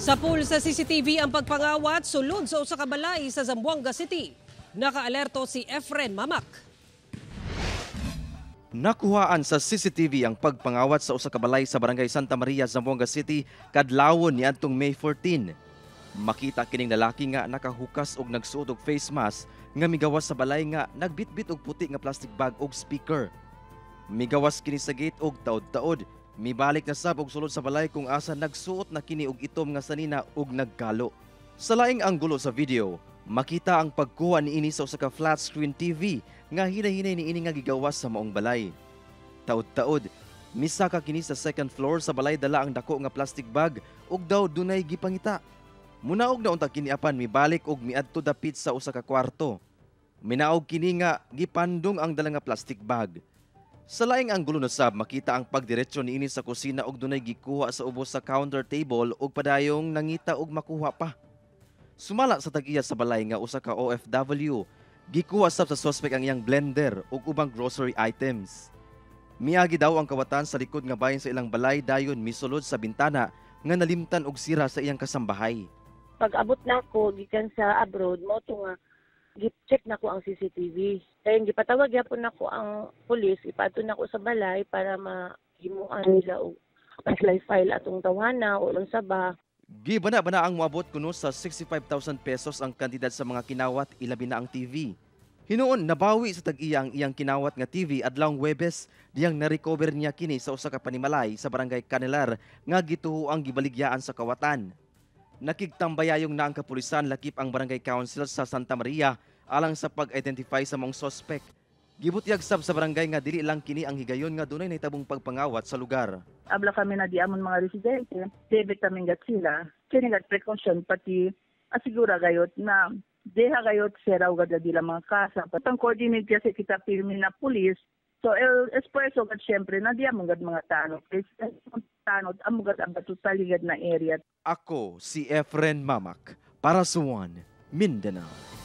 Sapul sa CCTV ang pagpangawat sulod sa usa ka balay sa Zamboanga City. Nakaalerto si Efren Mamak. Nakuhaan sa CCTV ang pagpangawat sa usa ka balay sa Barangay Santa Maria, Zamboanga City kadlawon niadtong May 14. Makita kining lalaki nga nakahukas og nagsuot og face mask nga migawas sa balay nga nagbitbit og puti nga plastic bag og speaker. Migawas kini sa gate og taod-taod. Mibalik na sab og sulod sa balay kung asa nagsuot na kini og itom nga sanina og nagkalo. Sa laing anggulo sa video, makita ang pagkuha niini sa usa ka flat screen TV nga hinay-hinay niini nga gigawas sa maong balay. Taod-taod, misaka kini sa second floor sa balay dala ang dako nga plastic bag ug daw dunay gipangita. Munaog na unta kini apan mibalik og miadto dapit sa usa ka kwarto. Minaog kini nga gipandong ang dala nga plastic bag. Sa laing anggulo na sab, makita ang pagdiretso niini sa kusina og dunay gikuha sa ubos sa counter table ug padayong nangita og makuha pa. Sumala sa tag-iya sa balay nga usa ka OFW, gikuha sab sa suspect ang iyang blender ug ubang grocery items. Miagi daw ang kawatan sa likod nga bahin sa ilang balay, dayon misulod sa bintana nga nalimtan og sira sa iyang kasambahay. Pag abot na ako gikan sa abroad, mao to nga gi-check na ko ang CCTV. Kaya gipatawag gyapon nako ang pulis, ipadto nako sa balay para mahimuan nila og file file atong tawhana o unsa ba. Gibana-bana ang moabot kuno sa 65,000 pesos ang kantidad sa mga kinawat, ilabi na ang TV. Hinuon nabawi sa tag-iya ang iyang kinawat nga TV adlawng Huwebes, diyang na-recover niya kini sa usa ka panimalay sa Barangay Canelar nga gituho ang gibaligyaan sa kawatan. Nakigtambayayong na ang kapulisan lakip ang Barangay Council sa Santa Maria alang sa pag-identify sa mga suspect. Gibutyag sab sa barangay nga dili lang kini ang higayon nga dunay nahitabong pagpangawat sa lugar. Abla kami na di amon mga residente, debit kami gat sila, kini gat precaution pati asigura gayot na deha gayot seraw gad dila mga kasa. Patang coordinate kasi kita pirmi na pulis. So el espuerso gad syempre na di amon gad mga tanod. Tanod amo gad ang totally gad na area. Ako si Efren Mamak para sa One Mindanao.